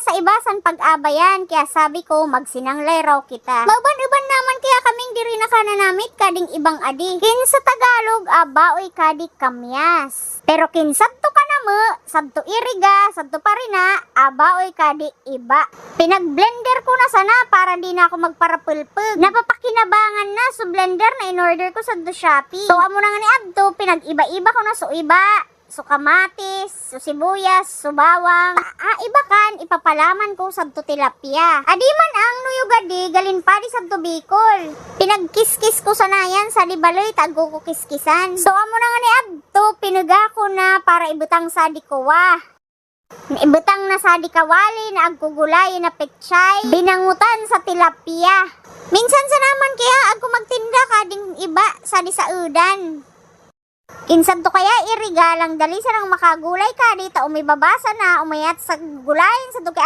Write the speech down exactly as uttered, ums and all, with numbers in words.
sa iba san pag-abayan, kaya sabi ko, magsinanglay raw kita. Mauban-uban naman kaya kaming diri nakananamit kading ibang adi. Kin sa Tagalog, abaoy kadi kamyas. Pero kin sadto kanamo, sadto iriga, sadto parina, abaoy kadi iba. Pinag-blender ko na sana para di na ako magparapulpog. Napapakinabangan na, so blender na in-order ko sa Shopee. So, amo na nga ni adto, pinag-iba-iba ko na, so iba, so kamatis, so sibuyas, so bawang. Ah, iba kan, ipapalaman ko sa tilapia. Adi man ang nuyugadi, galin pa di sa Bicol. Pinagkiskis ko sana yan sa di baloy, tago ko kiskisan. So, amo na nga ni adto, pinuga ko na para ibutang sa di kuwa. Ibutang na sa di kawali na agkugulay na pechay, binangutan sa tilapia. Minsan sa naman kaya agko magtinda kading iba sa di sa udan. Insan to kaya iriga lang dali sarang makagulay ka dita umibabasa na umayat sa gulayan sa duki